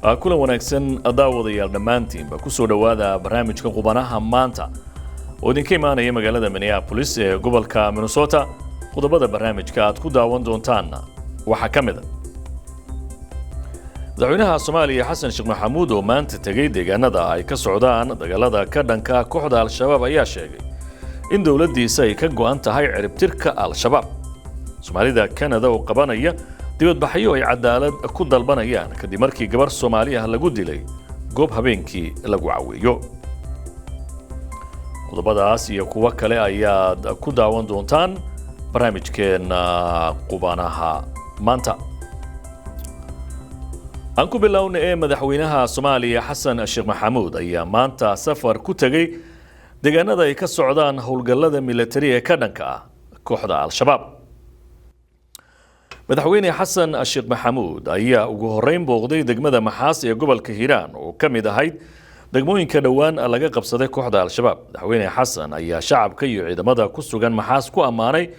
Kulan wanaagsan daawadayaal dhammaantiinba, kusoo dhowaada barnaamijka Qubanaha Maanta oo idinka imaanaya magaalada Minneapolis ee gobolka Minnesota. Qodobada barnaamijka aad ku daawan doontaanna waxaa ka mid a madaxweynaha Soomaaliya Xasan Sheekh Maxamuud oo maanta tegey deegaanada ay ka socdaan dagaalada ka dhanka kooxda Al-Shabaab ayaa sheegay in dowladdiisa ay ka go'an tahay ciribtirka Al-Shabaab. Soomaalida Kanada oo qabanaya dibadbaxyo ay cadaalad ku dalbanayaan kadib markii gabar Soomaali ah lagu dilay goob habeenkii lagu caweeyo. Qodobadaas iyo kuwo kale ayaad ku daawan doontaan barnaamijkeenna Qubanaha Maanta. Aan ku bilowna ee madaxweynaha Soomaaliya Xasan Sheekh Maxamuud ayaa maanta safar ku tegey deegaanada ay ka socdaan howlgallada militari ee ka dhanka ah kooxda Al-Shabaab. Madaxweyne Xasan Sheekh Maxamuud ayaa ugu horreyn booqday degmada Maxaas ee gobolka Hiiraan oo ka mid ahayd degmooyinka dhowaan laga qabsaday kooxda Al-Shabaab. Madaxweyne Xasan ayaa shacabka iyo ciidamada ku sugan Maxaas ku ammaanay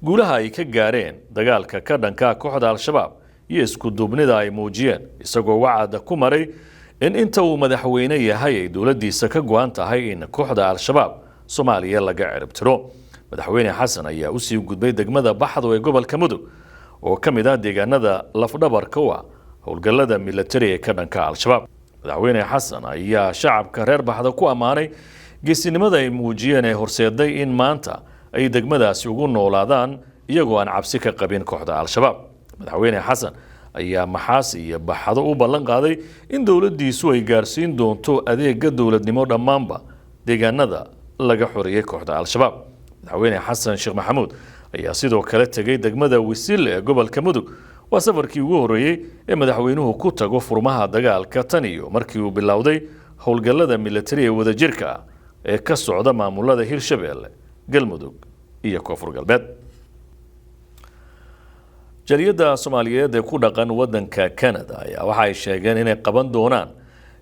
guulaha ay ka gaareen dagaalka ka dhanka kooxda Al-Shabaab iyo isku duubnida ay muujiyeen, isagoo wacad ku maray in inta uu madaxweyne yahay ay dowladdiisa ka go'an tahay in kooxda Al-Shabaab Soomaaliya laga ciribtiro. Madaxweyne Xasan ayaa usii gudbay degmada Baxdo ee gobolka Mudug oo ka mid ah deegaanada lafdhabarka u ah howlgallada militari ee ka dhanka Al-Shabaab. Madaxweyne Xasan ayaa shacabka reer Baxda ku ammaanay geesinimada ay muujiyeen ee horseeday in maanta ay degmadaasi ugu noolaadaan iyagoo aan cabsi ka qabin kooxda Al-Shabaab. Madaxweyne Xasan ayaa Maxaas iyo Baxdo u ballan qaaday in dowladdiisu ay gaarsiin doonto adeega dowladnimo dhammaanba deegaanada laga xoreeyey kooxda Al-Shabaab. Madaxweyne Xasan Sheekh Maxamuud ayaa sidoo kale tegay degmada Wisil ee gobolka Mudug. Waa safarkii ugu horreeyey ee madaxweynuhu ku tago furmaha dagaalka tan iyo markii uu bilowday howlgallada militari ee wadajirka ah ee ka socda maamulada Hirshabeelle, Galmudug iyo Koonfur Galbeed. Jaaliyadda Soomaaliyeed ee ku dhaqan waddanka Canada ayaa waxa ay sheegeen inay qaban doonaan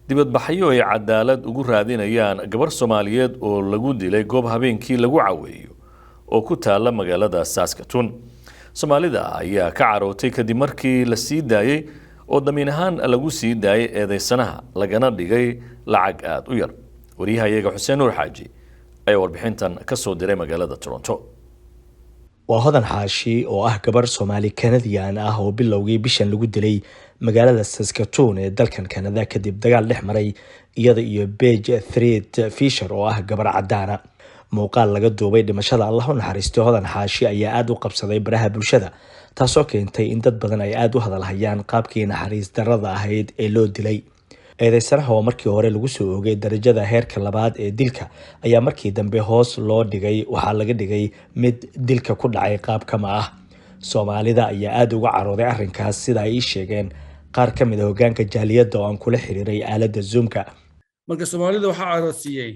dibadbaxyo ay cadaalad ugu raadinayaan gabar Soomaaliyeed oo lagu dilay goob habeenkii lagu caweeyo oo ku taala magaalada Saskatoon. Soomaalida ayaa ka carootay kadib markii la sii daayey oo damiin ahaan lagu sii daayay eedeysanaha, lagana dhigay lacag aada u yar. Wariyaha iyaga Xuseen Nuur Xaaji ayaa warbixintan ka soo diray magaalada Toronto. Waa Hodan Xaashi oo ah gabar Soomaali Kanadiyan ah oo bilowgii bishan lagu dilay magaalada Saskatoon ee dalkan Kanada kadib dagaal dhex maray iyada iyo Paige Thread Fisher oo ah gabar cadaana. Muuqaal laga duubay dhimashada Allah u naxariistay Hodan Xaashi ayaa aada u qabsaday baraha bulshada, taasoo keentay in dad badan ay aada u hadalhayaan qaabkii naxariis darrada ahayd ee loo dilay. Eedeysanaha oo markii hore lagu soo oogay darajada heerka labaad ee dilka ayaa markii dambe hoos loo dhigay, waxaa laga dhigay mid dilka ku dhacay qaab kama ah. Soomaalida ayaa aada uga carooday arrinkaas, sida ay ii sheegeen qaar ka mid a hogaanka jaaliyadda oo aan kula xiriiray aaladda Zoomka. Marka Soomaalida waxaa caroodsiiyey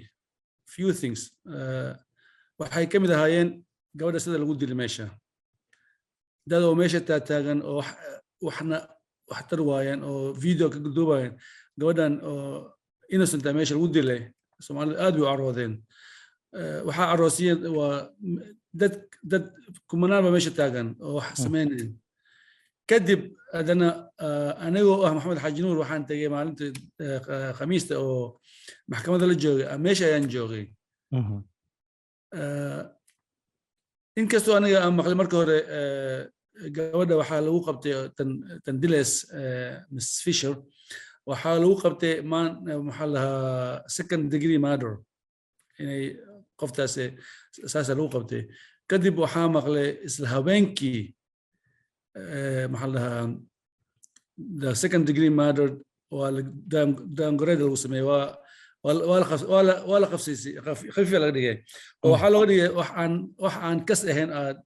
few things. Waxay ka mid ahaayeen gabadha sida lagu dilay meesha, dad oo meesha taataagan oo waxna waxtar waayeen oo video ka duubayeen gabadhan oo innocent ah meesha lagu dilay. Soomaalida aad bay u caroodeen. Waxaa caroosiyeen waa dad kumanaan ba meesha taagan oo wax sameynayeen. Kadib haddana anigoo ah Maxamed Xaaji Nuur waxaan tegay maalinta Khamiista oo maxkamadda la joogay, meesha ayaan joogay. Inkastoo aniga aan maqlay marka hore gabadha waxaa lagu qabtay tan diles Miss Fisher waxaa lagu qabtay man maxaa lahaa second degree murder, inay qoftaas saasa lagu qabtay. Kadib waxaa maqlay isla habeenkii maxaa lahaa the second degree murder waa la downgrade lagu sameeyey, waa la qabsiisay, khafiif laga dhigay oo waxaa looga dhigay wax aan kas ahayn aad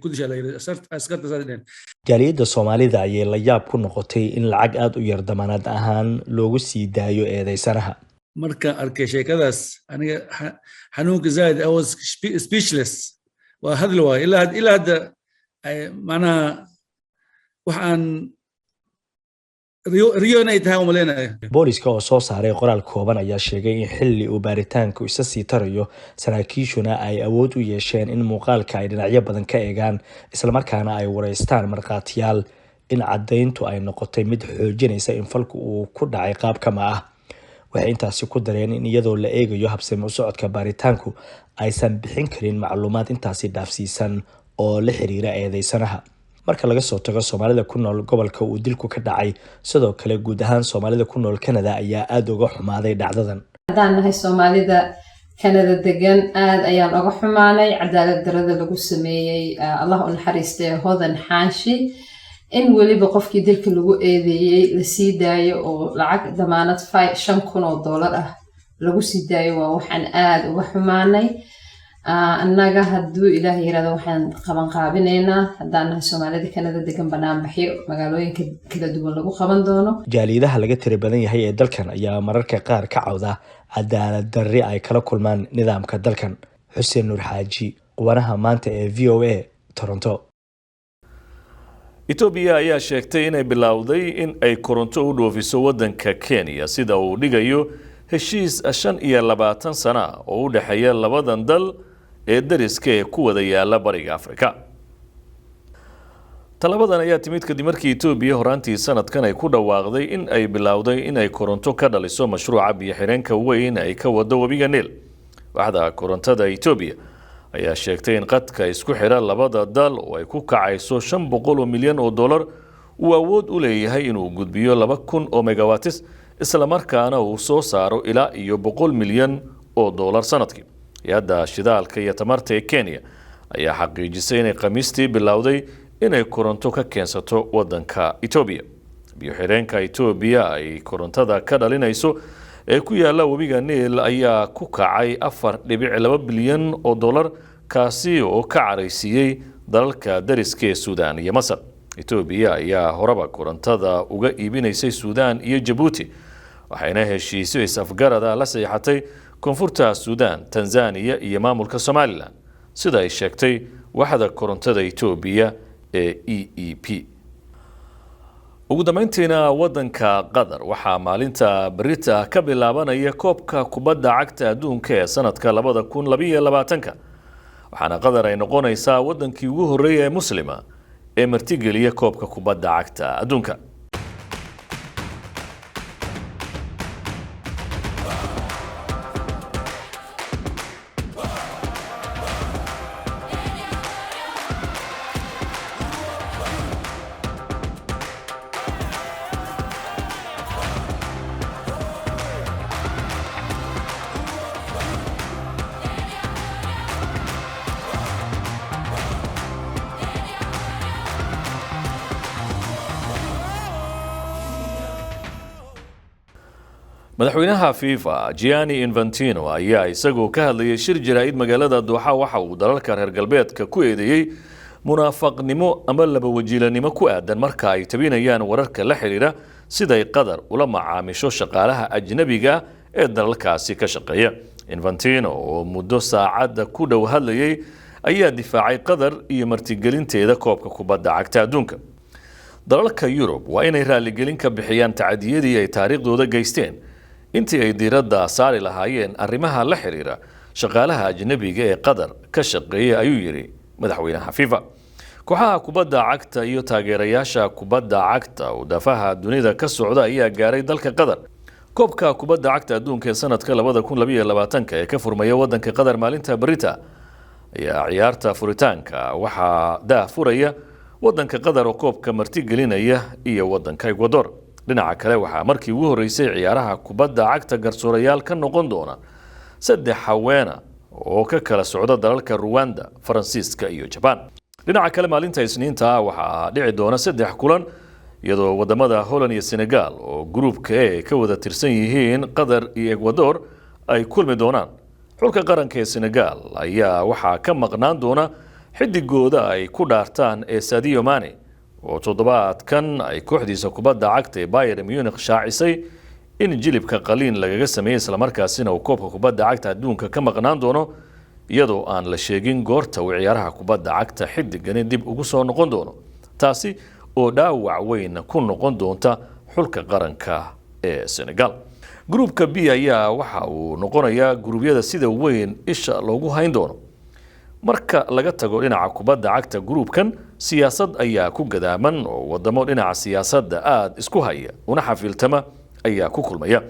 ku dishaa la yidhi askarta saas dheheen. Jaaliyadda Soomaalida ayay la yaab ku noqotay in lacag aada u yar damaanad ahaan loogu sii daayo eedeysanaha. Markaan arkay sheekadaas aniga xanuunka zaaid, I was speechless, waa hadli waayo ilaa hadda. Macnaha wax aan riyo inay tahay umaleynayo. Booliska oo soo saaray qoraal kooban ayaa sheegay in xilli uu baaritaanku isa sii tarayo, saraakiishuna ay awood u yeesheen in muuqaalka ay dhinacyo badan ka eegaan, islamarkaana ay wareystaan markhaatiyaal. in caddayntu ay noqotay mid xoojinaysa in falku uu ku dhacay qaab kama ah. Waxay intaasi ku dareen in iyadoo la eegayo habsami u socodka baaritaanku aysan bixin karin macluumaad intaasi dhaafsiisan oo la xiriira eedeysanaha. Marka laga soo tago Soomaalida ku nool gobolka uu dilku ka dhacay, sidoo kale guud ahaan Soomaalida ku nool Canada ayaa aada uga xumaaday dhacdadan. Haddaan nahay Soomaalida Canada degan, aada ayaan uga xumaanay cadaalad darada lagu sameeyey, Allah u naxariistay, Hodan Xaashi, in weliba qofkii dilka lagu eedeeyey lasii daayo oo lacag damaanad $5,000 ah lagu sii daayo. Waa waxaan aada uga xumaanay. Annaga, hadduu Ilaah yirahdo, waxaan qaban qaabinaynaa, haddaan nahay Soomaalida Canada degan, banaanbaxyo magaalooyinka kala duwan lagu qaban doono. Jaaliyadaha laga tira badan yahay ee dalkan ayaa mararka qaar ka cawda cadaalad darri ay kala kulmaan nidaamka dalkan. Xuseen Nuur Xaaji, Qubanaha Maanta ee VOA, Toronto. Etoobiya ayaa sheegtay inay bilowday in ay koronto u dhoofiso waddanka Kenya, sida uu dhigayo heshiis 25 sana oo u dhexeeya labadan dal ee dariska ee ku wada yaala Bariga Afrika. Talabadan ayaa timid kadib markii Etoobiya horaantii sanadkan ay ku dhawaaqday in ay bilowday in ay koronto ka dhaliso mashruuca biyo-xireenka weyn ay ka wado webiga Niil. Waxda korontada Etoobiya ayaa sheegtay in qadka isku xidha labada dal, oo ay ku kacayso $500 milyan uu awood u leeyahay inuu gudbiyo 2000 oo megawatts, islamarkaana uu soo saaro ilaa iyo $100 milyan sanadkii. Hay-adda shidaalka iyo tamarta ee Kenya ayaa xaqiijisay inay Khamiistii bilowday inay koronto ka keensato wadanka Etoobiya. Biyo-xireenka Etoobiya ay korontada ka dhalinayso ee ku yaala webiga Niil ayaa ku kacay $4.2 bilyan, kaasi oo ka caraysiiyey dalalka dariska ee Suudaan iyo Masar. Etoobiya ayaa horeba korontada uga iibinaysay Suudaan iyo Jabuuti, waxayna heshiisyo is-afgarada la saxiixatay Koonfurta Suudaan, Tanzaniya iyo maamulka Somaliland, sida ay sheegtay waxda korontada Etoobiya ee EEP. Ugu dambeyntiina, wadanka Qatar waxaa maalinta berita ka bilaabanaya koobka kubadda cagta adduunka ee sanadka 2022-ka, waxaana Qatar ay noqonaysaa wadankii ugu horreeya ee Muslima ee martigeliya koobka kubadda cagta adduunka. Madaxweynaha FIFA Gianni Infantino ayaa isagoo ka hadlayay shir jaraa'id magaalada Dooxa waxa uu dalalka reer galbeedka ku eedeeyey munaafaqnimo ama labawajiilanimo ku aadan marka ay tabinayaan wararka la xiriira siday Qatar ula macaamisho shaqaalaha ajnabiga ee dalalkaasi ka shaqeeya. Infantino oo muddo saacadda ku dhow hadlayay ayaa difaacay Qatar iyo martigelinteeda koobka kubadda cagta adduunka. Dalalka Yurub waa inay raaligelin ka bixiyaan tacadiyadii ay taariikhdooda geysteen intii ay diiradda saari lahaayeen arrimaha la xiriira shaqaalaha ajnabiga ee Qatar ka shaqeeya, ayuu yidhi madaxweynaha FIFA. Kooxaha kubadda cagta iyo taageerayaasha kubadda cagta oo daafaha dunida ka socda ayaa gaaray dalka Qatar. Koobka kubadda cagta adduunka ee sanadka 2022-ka ee ka furmaya wadanka Qatar maalinta berita ayaa ciyaarta furitaanka waxaa daah furaya wadanka Qatar oo koobka martigelinaya iyo wadanka Ecuador. Dhinaca kale, waxaa markii ugu horreysay ciyaaraha kubadda cagta garsoorayaal ka noqon doona saddex haweena oo ka kala socda dalalka Ruwanda, Faransiiska iyo Jabaan. Dhinaca kale, maalinta Isniinta ah waxaa dhici doona saddex kulan, iyadoo wadamada Holland iyo Senegal oo gruupka E ka wada tirsan yihiin Qatar iyo Ecuador ay kulmi doonaan. Xulka qaranka ee Senegal ayaa waxaa ka maqnaan doona xidigooda ay ku dhaartaan ee Sadio Mane, oo toddobaadkan ay kooxdiisa kubadda cagta ee Bayern Munich shaacisay in jilibka qaliin lagaga sameeyey, islamarkaasina uu koobka kubadda cagta adduunka ka maqnaan doono, iyadoo aan la sheegin goorta uu ciyaaraha kubadda cagta xidigani dib ugu soo noqon doono, taasi oo dhaawac weyn ku noqon doonta xulka qaranka ee Senegal. Gruupka B ayaa waxa uu noqonayaa guruubyada sida weyn isha loogu hayn doono. Marka laga tago dhinaca kubadda cagta, gruubkan siyaasad ayaa ku gadaaman oo wadamo dhinaca siyaasadda aada isku haya una xafiiltama ayaa ku kulmaya.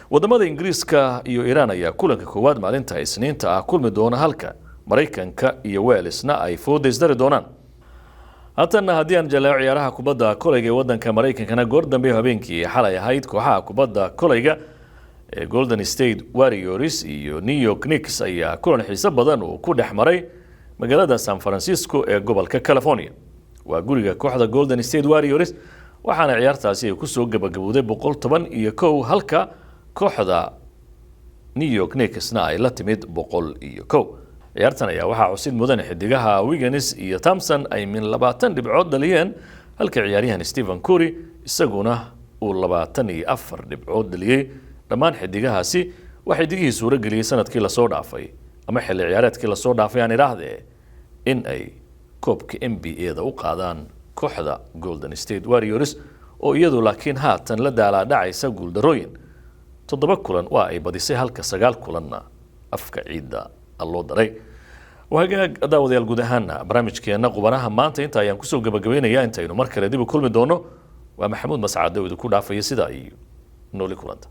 Wadamada Ingiriiska iyo Iiraan ayaa kulanka koowaad maalinta Isniinta ah kulmi doona, halka Maraykanka iyo Welesna ay fooda isdari doonaan. Haatanna haddii aan jaleeco ciyaaraha kubadda kolayga ee wadanka Maraykankana, goor dambe habeenkii xalay ahayd kooxaha kubadda kolayga ee Golden State Warriors iyo New York Knicks ayaa kulan xiiso badan uu ku dhex maray magaalada San Francisco ee gobolka California. Waa guriga kooxda Golden State Warriors, waxaana ciyaartaasi ay kusoo gabagabowday 111, halka kooxda New York Knicksna ay la timid 101. Ciyaartan ayaa waxaa xusid mudan xidigaha Wiggins iyo Thompson ay min 20 dhibcood dhaliyeen, halka ciyaaryahan Stephen Curry isaguna uu 24 dhibcood dhaliyey. Dhammaan xidigahaasi waa xidigihii suuro geliyey sanadkii lasoo dhaafay, ama xilli ciyaareedkii lasoo dhaafay aan idhaahdee, in ay koobka NBA da u qaadaan kooxda Golden State Warriors, oo iyadu laakiin haatan la daalaadhacaysa guuldarooyin. 7 kulan waa ay badisay, halka 9 kulanna afka ciidda loo daray. Wahagaag daawadayaal, guud ahaana barnaamijkeena qubanaha maanta inta ayaan kusoo gabagabaynayaa. Intaynu mar kale dib u kulmi doono, waa Maxamuud Mascade oo idinku dhaafaya sidaa iyo nooli kulanta.